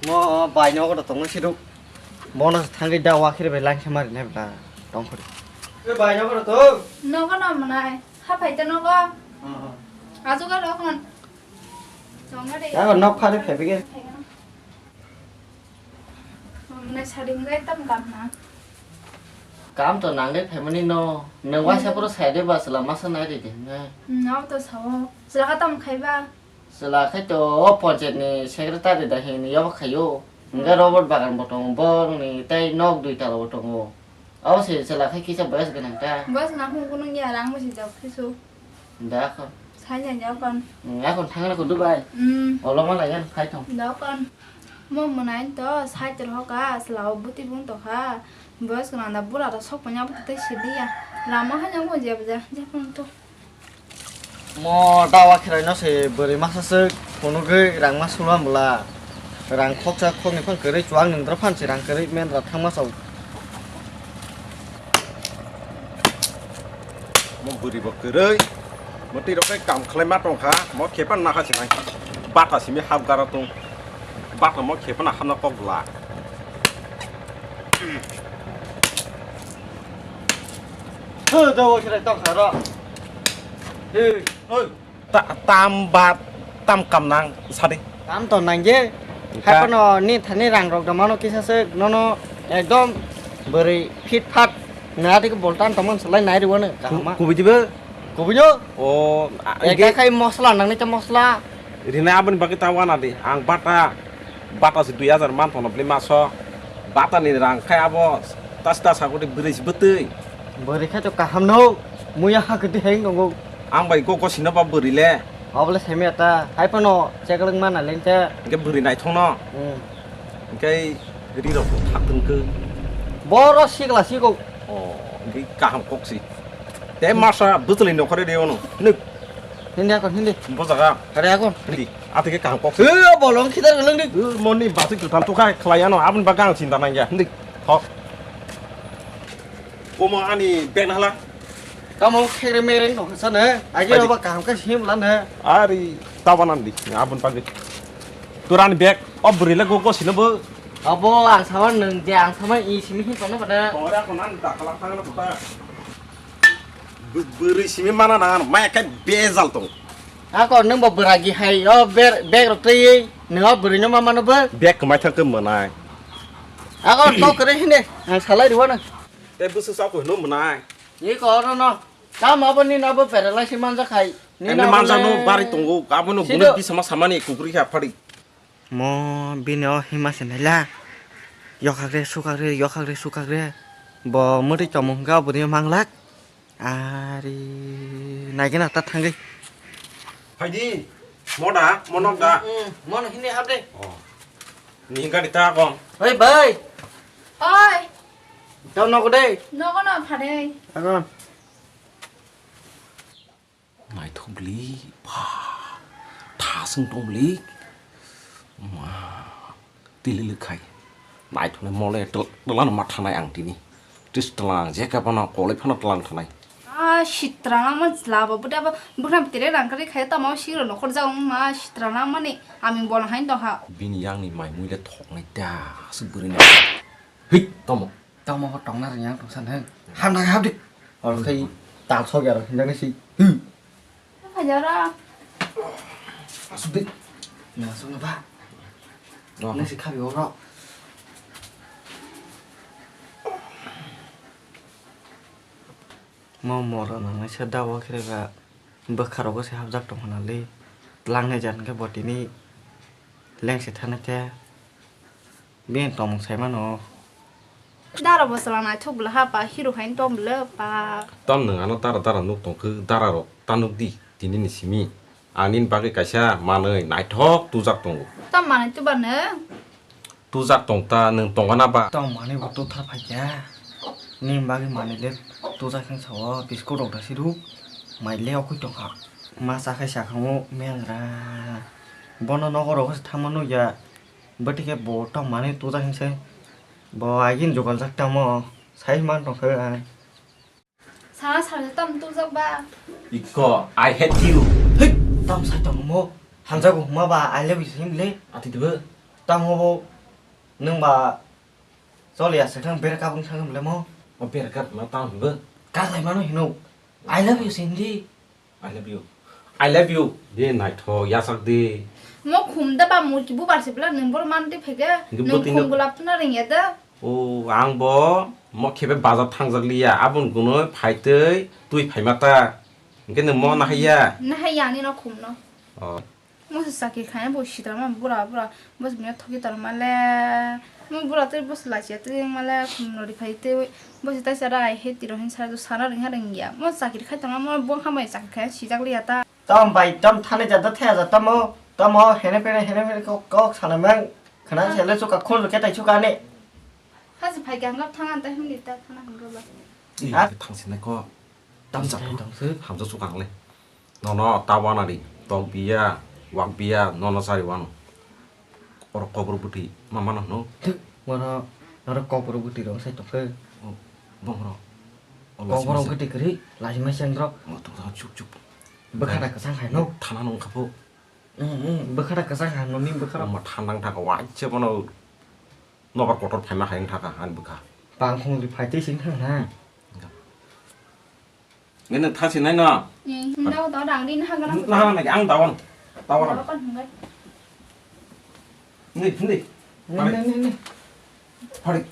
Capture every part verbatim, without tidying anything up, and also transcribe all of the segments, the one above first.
Mo bai nogo da tongo siruk. Bono thangwi da wa khiri bai langsa mari nai bla tong khori. E bai nogo da tong. Nogo no mwnai. Ha phai ta nogo. Ajo ga rok non. Chonga de. Ya nok phari phai bige. Mwnai sari mwnai tam kam na. Kam to nang de phaimani no. Nang waisa puro sai de ba sala masa nai de de. No to sao. Sala ka tam khai ba. Chwla khai to o panchayat ni secretary da hini yobo khaio. Hwnkhe Robert bagan bo tongo, borokni tei nok dui tala bo tongo. Abo se chwla khai kisa boyas gwnang ta. Boyas gwnang phung kunung ya rang bwsajak phisu. Da kho. Sai nya nya kon. Hmm, akon thangna ko Dubai. Hmm. Olo ma lai yan khai thong. Da kon. Mo mwnai to sai ter hoka chwla o buti bung to kha. Boyas gwnang da bura da sok panya buti tei sidi ya. Lama ha nya mo je bja je phung to. Mo dawa kheraino se bwrwi masa swk phunugwi rangma sula mula. Rang khoksa khokni phang kwrwi chuwak nungdra phan se rang kwrwi mendra thangma sao. Mo bwrwi bo kwrwi. Mo twi rok kai kam khlai ma tong kha. Mo khe pan na kha se nai. Bata simi hap gara tong. Bata mo khe pan hapna kok bla. He, dawa khirai tong kha ro. He. Oi, ta-, tam ba, tam kam nang sadi. Tam to nang je. Ka- Hai pano ni thani rang rok da mano kisa se nono ekdom bwrwi fit fat. Na dik bol tan tongman salai nai riwano kahama. Ku-, kubi dibe? Kubi no? O, a, ekda ide- khai mosla nang ni ta mosla. Rina aboni bagwi ta wana di. Ang bata. Bata se dui hajar man thono bli maso. Bata ni rang khai abo tas tas sagodi bwrwi se bwtwi. Bwrwi khai to kaham no. Muya ha kwtwi hai tongo. Ang bai go go sino ba bwrwi le. Obole semi ata. Hai pano chekleng mana lengte. Ge bwrwi naithok no. Hmm. Ge ri rok thak tong ke. Boro sikla siko. O, ge kaham kok si. Te masa bwtwlwi nokhore de ono. Nuk. Hindi akon, hindi. Bo jaga. Kare akon. Hindi. Atike kaham kok. He, bolong khidar golong dik. Eh, moni basi kwtal to khai khlai ano, aboni bagwi ang chinta nang ya. Hindi. Thok. Komo ani bag na hala. Tamo khere mereng no sana. Agi Baidi. Roba kaham ka sim lan he. Ari tabanan di. Aboni bagwi. Turani bag. O bwrwi le go go sino bo. Abo ang sama nung je ang sama i simi hin tono pada. Ora konan dakala thangna kota. Bw-, bwrwi simi mana nang ano, maya khe bejal tong. Ako nwng bo bwragi hai, o ber-, bag rok twi, nwng o bwrwi no ma mano bo. Bag kwmai thang khe mwnai. Ako to kwrwi hinde, ang salai rw no. Tei bwswk sa ko hino mwnai. Ni ko oro no, kam abo ni na bo paralysis manjak hai. Ni Emni na manjak no bole bari tongo, abo no Sido. Gune bisama samani kukri kha phadi. Mo bini o hima se naila. Yokhak re, sukhak re, yokhak re, sukhak re. Bo mwtwi tongmung hwnkhe abo ni manglak. Ari naigena ta thangwi. Phaidi, mo da, mo nok da? Mm, mm, mo no hini hap de. Oh. Ni gari ta kong. Oi, bai. Oi. Tau nok de? Nogo no phade. Agon. Naithok bwli, ba, thaswng tong bwli. Ma, tili lwkhai. Naithoknai mole, twla no ma thanai ang tini. Tis twlang, je ka phano, kolai phano twlang thanai. Ah, sitra nang man chla bo, buda bo, bukhna bwtwre rang kari khai, tamo siro nokhor jao, ma, sitra nang mani, ami bono hain tong ha. Bini yang ni mai mui le thoknai da, aswk bwrwi na. Hei, tamo. Tamo bo tongna rwngya tong san heng. Hamna hapdi. Oro khai tal sok ya ro hinda nasi. Hü. Apa jara? Asuk di. Na sok na ba. Oh. Nasi khabi oro. Mo moro nangnai se dawa khe ba bwkha rogo se hapjak tong hwnna le. Tlangnai jan khe bo tini lengse thani khe. Bini tongmung sai mano. Dara bo chwla naithok bwla ha pa hero hai tong bwla pa. Tam nwng ano dara dara nuk tong khe dara rok ta nuk di tini ni simi. Ang nini bagwi kaisa manwi naithok tujak tongo. Tam manwi tuba nwng? Tujak tong ta nwng tongana ba? Tong manwi bo tuthar phai kha. Nini bagwi manwi le tujak hwn sao biskut rok da siruk. Mai le okhui tong kha. Ma cha khai cha khango mengra. Bono nogo rogo se thangma nukya. Bwtwi khe bo tong manwi tujak hinse. Bo agin jugaljak tamo. Sai man tong khe ang. Sana sal tam tujak ba. Iko, I hate you. Hei, tam sai tong mo. Hamjago huma ba I love you sim le. Ati dibo. Tamo bo Nwng ba choli aswk thang berakap wng thang bwlai mo. O berakap ma tang hwngo. Kaklai mano hino. I love you Cindy. I love you. I love you. De naithok yasak de. Mo khum da ba murki bubar se bla nwng bor man de phege. Nwng bwtwi khum no- Gulap na ring ya da. O ang bo mo khebe bazar thangjak liya abon guno phaitwi twi phaima ta. Hwnkhe nwng mo nahaiya. Nahaiya ani no khum no. O. Mo se chakri khaina bo sitra ma bura bura. Bo se bini thoki tor male. Mo bura tei bo se lachi tei male khum no ri phai tei bo se taisa rai he tiro hin sara do sana ring ha ring ya. Mo chakri khai tong mo bo hamai chakri khai sijak liya ta. Tom bai tom thani jada thaya jada mo. Tom ho hene pene hene pene kok kok sana mang. Khana sele suka khun ke tai suka ne. Haji phai gang gap thang an ta himni ta khana hingro ba. Ih, ha? Thangsinai kok. Tamsa. Tamsa. Hamsa suka ang le. Nono ta wana ri, tok biya, wak biya, nono sari wano. Oro kobor bwtwi ma mano hwno. Thik, wano oro kobor bwtwi rok sai tongkhe. O, bongro. O, kobor lasi bwtwi kwrwi, lasi masa wngkhe. O, tok, tok, chup, chup. Bwkha da kwchang hai no. Thana no wngkha pho. Mm, mm, bwkha da kwchang hai no, ni bwkha da. Omo thanda wngkha, waisa bono nobar kotor phaima hai wngkha ani bwkha. Bangkhong ri phai twi sing thang na. Nini thasi nai no? Ni, himda o dao dang rin ha gana. Na, na, ang dao. Dao. Dao kan himda. Ni, ni. Ni, ni, ni, ni. Hari.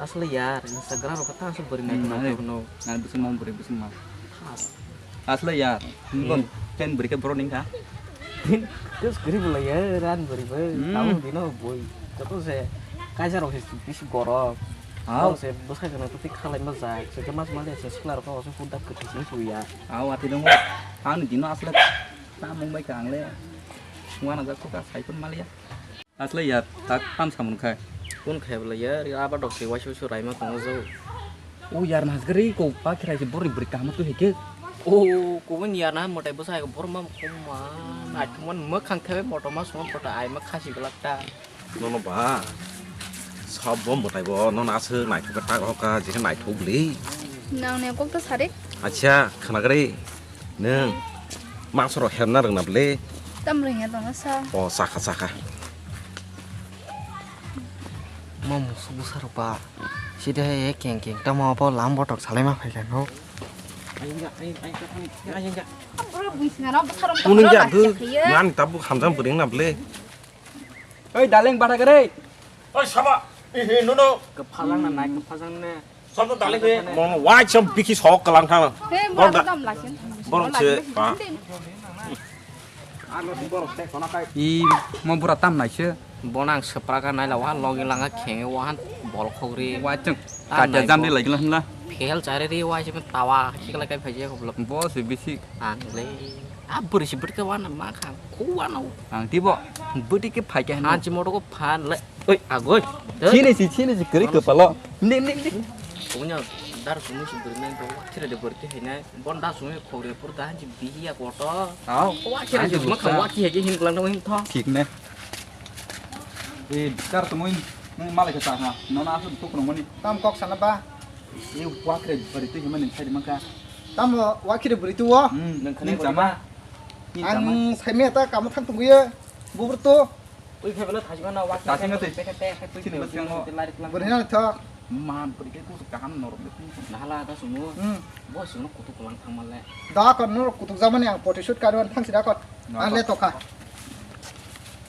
Asli yar, Instagram rok tang se beri nai. Hmm, nai. Nai, nai, bisi mau beri, bisi mau. Asli ya, ngon pen beri ke bro ning kha. Terus guri bela ya ran beri beri. Hmm. Tahu dino boy. Joto se kaisa rok se bisu gorok. Au. Au se bwsai gana tu tik khalai ma jak. Se mas mali se sikla rok se hudak ke tising su ya. Au ati dong. Ang dino asli ta mung bai kang le. Wana jak ko ka sai pun mali ya. Asle ya, tak tam samun khai. Kun khai bela ya, ri aba dok se waisa waisa raima tongo jo. O yar, nas gari ko pa khirai se bori bori kaham tu heke. O, ko ni yar na motai bwsa ko bor ma ko ma, na ko man ma khang khai moto ma song pota ai ma khasi belak ta. Nono ba, sab bo motai bo, nono aswk naithok ta hoka, je naithok bli. Nang ne kok ta sare? Acha, khana gari. Nwng mangso rok herna rwngna bwle? Tam rwngya tongo sa. O, sakha, sakha. Mo musuk bwsa rok ba. Side he keng keng tamo bo lam botok salai ma phaikha no. Ayang ya, ayang, ayang, ayang, ayang ya. Bro, bui singa no bwsa rok. Kuning ya, bu, man tabu hamjang bwrwng na bwle. Oi, darling, bada gare. Oi, saba. Ihi, nuno. Kephalang na nai, kephalang na. Sob to dale ke. Mono wai cham biki sok kalang thang. He, mo dam lasin. Borok se, ha. I, mo bura tam nai se. Bonang sepra ka nai la wa logi langa khenge wa han bol khogri. Wa chang. Tam kaja nai jam bo. Di lagi la hla. Phel chare ri wa se tawa khikla kai phaje ko blok. Bo se bisi. Ang le. A bwrwi se bwrwi ka wana ma kha. Ko wana. Ang tibo. Bwrwi ke phai ke hano. Anchi moto ko phan le. Oi, agoi. Chini si, chini si, kwrwi kwpalo. Ne, ne, ne. Kunya dar sumi si bwrwi nai do. Thire de bwrwi hai nai. Bon da sumi khogre pur da hanchi bihiya koto. Au. Wa thire de ma kha wa ki hai hin kulang hin tho. Thik ne. E dar tongoi nang malai ka ta ha. Nona asu tuk nang mani. Tam kok sana ba. E wa thire bwrwi tu himani sai mangka. Tamo wa khire bwrwi tu wo? Hmm, nang khani jama. Ang saimya ta kamo thang tongwi ye. Bubur to. Ui phebelo thajima na wa. Thajima tei. Pekhe te, pekhe tui. Chini basing mo. Bwrwi na tho. Ma bwrwi ke kusu kaham norok de. Nahala da sumu. Hmm. Bo sumu kutu kulang thang male. Da kon norok kutuk jamani ang photoshoot karwan thang sida kon. Ang le tokha.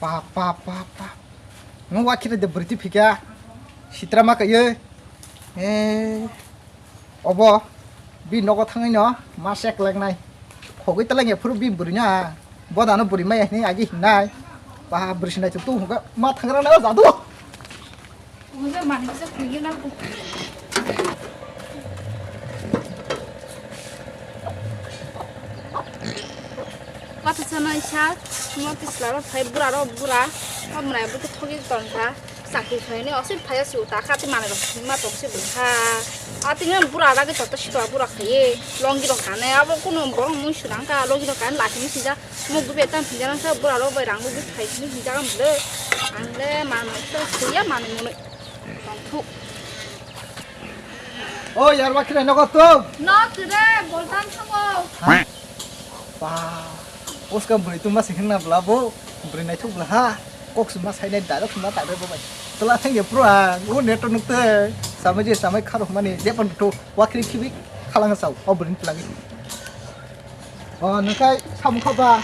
Pa, pa, pa, pa. Nung wa khire de bwrwi tu phika. Sitra ma ka ye. Eh. Obo bini nogo thangwi no ma sek lengnai. Khogwi teleng ya phuru bini bwrwi na. Boda no bwrwi maya hinwi agi hingnai. Ba bwrwi sinai tu tu hwnka ma thangra na jadu. Ujo mani kisa khungyo na. Kata sana isa, mo tisla ro phai bura ro bura. Amrai bu thogi tongkha. Sakhi khaini osin phaya si uta kha ti manai rok ma tong si bwkha. A tini bura lagi toto si to bura khaye. Longi rok kane abo kuno borok mui sudang ka longi rok kane lachini sija. Mo gube tam sija nang sa bura rok bai rang gube khai sini sija kam le. Ang le manai to suya manai mono. Tong thu. O yar wa khilai nogo tum. No tire boltan thango. Ba. Bwskang bwrwi tongma se hwnna bwla bo, bwrwi naithok bwla ha, kok sima sainai, direct sima ta bo bai. Twla thangya pura, o net nuk te, samai je samai kharok mani, je pon to, wakri khibi, khalang sao, o bwrwi twlagi. O, nungkai samung kha ba?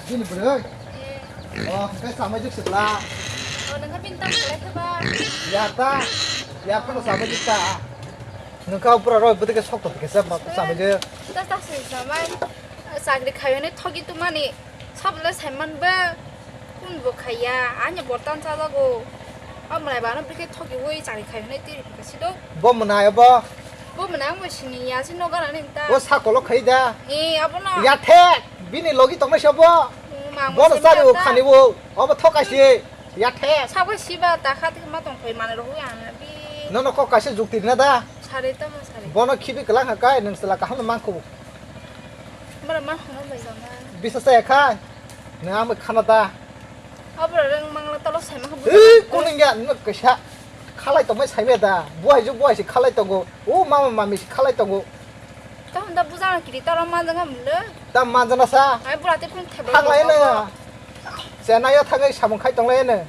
Bini bwrwi? O, nungkai samai juk se bwla. O, nungkai bini tamo kwlai kha ba? Ya ta, ya kono samai juk ta. Nungka pura roi bwtwi khe sok tong khe se ma samai je. Ta ta se samai. Chakri khaiyone thogi tumani. Sabole saiman ba. Kun bo khaiya. Ani bortan chajago. Amrai bano bikhe thogi oi chakri khaiyone tiri bikhe sido. Bo mwnai bo. Bo mwnai bo sini ya si noga nani ta. Bo sakolo khai da. E abono. Ya the. Bini logi tongna se bo. Bo no chari o khani bo. Obo thokai se. Ya the. Sabo siba ta kha ma tong phai mane ro ya na bi. Nono kok kaisa jukti rina da. Sari tamo sari. Bono khibi kwlang ha kai, nwng chwla kaham no mankhu. Mara ma hwnna bai jama. Bisa saya khai. Nwng ang bai khana da. Abra rang mangla tolo sai ma khabu. Ei, kuningya, nwng kaisa khalai tongmai sai me da. Buhai ju buhai si khalai tongo. O mama mami si khalai tongo. Tahun da bujana kiri taro manjanga mule. Ta manjana sa. Ai bura te kun thebe. Thanglai no. Chennai o thangwi samung khai tonglai no.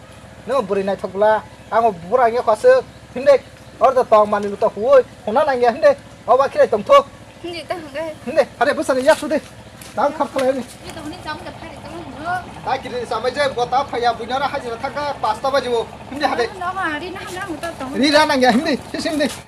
Nwng bwrwi naithok bwla. Ang bura nge khasuk. Hinde. Order tong mani luta huoi. Hona nangya hinde. Oba khire tongtho. Hindi ta hwngai. Hindi. Are bwsani yak sude. Tang khap khalai ni. Ni to huni cham da phari tong no. Ta kiri samai je bota phaya buinara hajira thangka pasta bajibo. Hindi hade. No ma ri na na ta tong. Ri ra nangya hindi. Sisi hindi.